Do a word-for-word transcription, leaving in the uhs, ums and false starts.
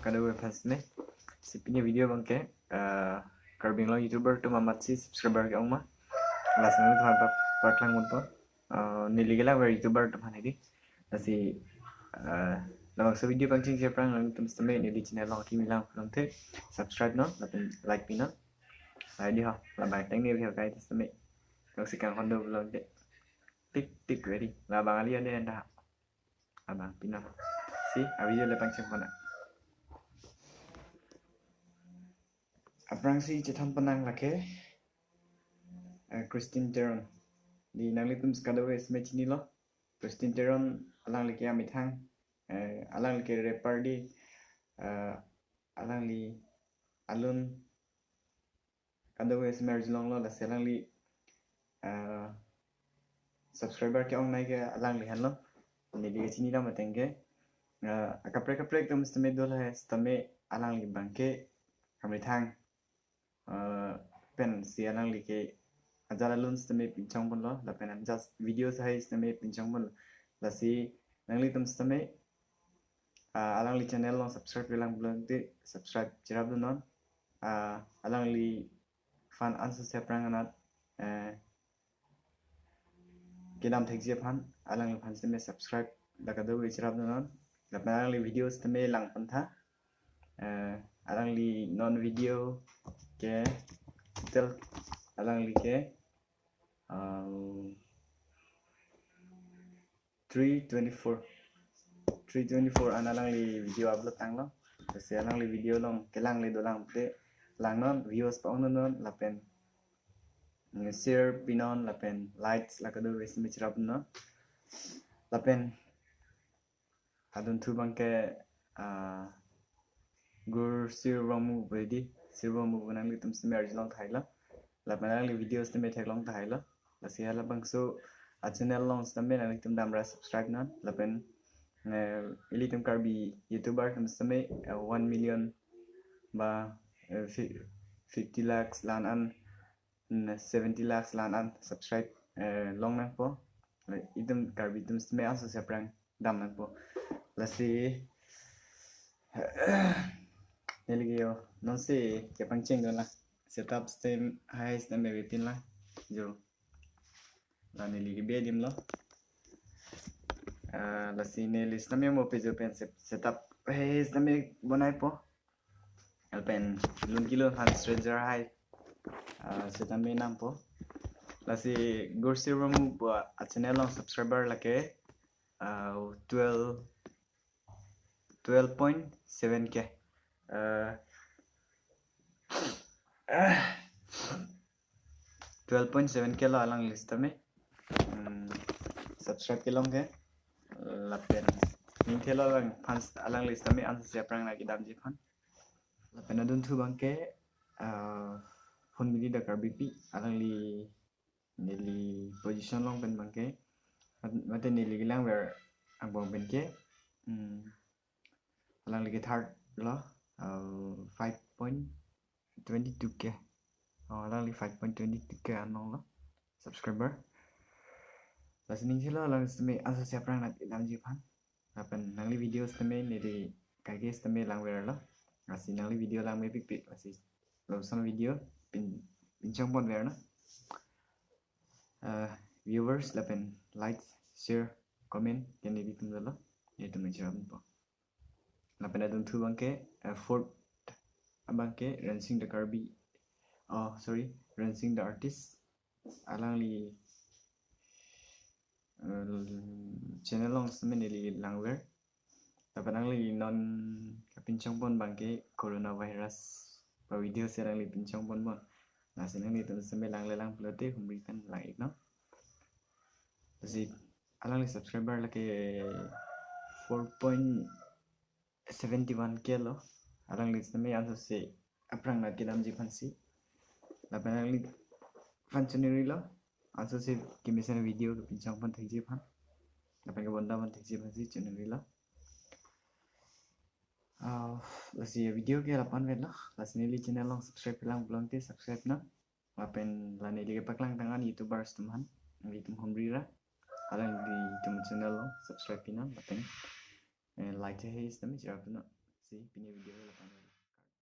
kadokave aphan seme. Si pini video abangke, eh, Karbi Anglong YouTuber atum amatsi subscriber ke-ong ma, lason atum aphan pa-, paklang ponpo. Eh, neli kelang ver YouTuber atum aphan hedi. Lasi, eh, labangso video pangchengji aphrang nanglitum seme neli channel along kimi lang pulote subscribe non, lapen like pinon. Hedi ho, labang tang neli ho guys seme. Jongsi kanghon do pulote tik tik ready. Labang kali ada anda. Labang pinon. Si, a video le pangcheng pon nang. Aphrangsi chethan pon nang lake, eh, Christine Teron. Di nanglitum kadokave seme chinilo. Christine Teron alangli ke amethang, eh, alangli ke rapper di, eh, alangli alun kadokave seme arjulonglo, lasi alangli, eh, subscriber ke-ongnei ke alangli aphanlo. Neli kachini dam ateng ke, eh, akaprek kaprek atum seme do lahai sitame alangli abangke amethang, eh, pensi alangli ke ajat alun sitame pinchong ponlo, lapen ajat videos hai sitame pinchong ponlo. Lasi nanglitum sitame, ah, alangli channel along subscribe kelang pulote subscribe cherap dun non. Ah, alangliphan anso si aphrang anat, eh, kedam thekji aphan, alangliphan sitame subscribe dak kadokave cherap dun non. Lapen alangli videos sitame lang pon tha. Eh, alangli non video ke total alangli ke, um, three twenty-four. Three twenty-four an alangli video upload tanglo. Lasi alangli video along kelang le dolang pute lang non, views pa-ong non lapen, mm, share pinon lapen likes la kadokave seme cherap non. Lapen adunthu abangke, ah, Gur Sir Rongmu pu hedi, Sir Rongmu pu nanglitum seme arjulong thailo. Lapen alangli videos sitame theklong thailo. Lasi halabangso a channel along sitame nanglitum damra subscribe non. Lapen, eh, ilitum Karbi YouTuber atum sitame, eh, one million ba, eh, fi-, fifty lakhs la-an an, mm, seventy lakhs la-an an subscribe, eh, long nangpo. Itum Karbi atum sitame anso si aphrang dam nangpo. Lasi neli ke yo, non si kepangcheng dun lang. Setup sitame hai sitame bepin lang. Jo. La neli ke be adim lo. Ah, lasi neli sitame mo pejo pen set-, setup hai sitame bonaipo. Lapen lun kelun aphan stranger hai, ah, sitame nampo. Lasi Gur Sir Rongmu pu a channel along subscriber lake, ah, twelve, twelve point seven K. Ah, twelve point seven K lo alangli sitame, mm, subscribe kelong ke. Lapen ningthelo alangphan, alangli sitame anso si aphrang nangkedamji aphan. Lapen adunthu abangke, ah, Hunmili da Karbipi, alangli neli position along pen abangke, mat-, mate neli kelang ver angbong pen ke, mm, alangli ke third lo, ah, five point twenty-two K. Oh, alangli five point twenty-two K an longlo subscriber. Lasi ningthelo alangli sitame anso si aphrang nangkedamji aphan. Lapen nangli video sitame neli kaike sitame lang verlo. Lasi nangli video lang mepikpik, lasi lapuson video pin, pinchong pon verlo. Eh, viewers lapen like, share, comment ke nelitum dolo. Nelitum nangcherap ponpo. Lapen adunthu abangke, eh, fourth abangke Rensing the Karbi. Oh, sorry, Rensing the Artist. Alangli, eh, channel along sitame neli lang ver. Lapen alangli non kapinchong pon abangke coronavirus pa video si alangli pinchong ponbom. Lasi nanglitum sitame lang le lang pulote humri pen lang ik non. Lasi alangli subscriber lake four point seventy-one K lo. Alangli sitame anso si aphrang nangkedamji aphansi. Lapen alangliphan choningri lo. Anso si kemesen video kepinchong pon thekji aphan. Lapen kebondam pon thekji aphansi choningri lo. Ah, lasi video ke la-an pen lo. Lasi neli channel along subscribe kelang pulote subscribe non. Lapen la neli kepaklang tang an YouTubers atum aphan. Nelitum humri ra. Alanglitum channel along subscribe pinon. Lapen, eh, like hai sitame cherap non. Si, pini video ke lapu-an.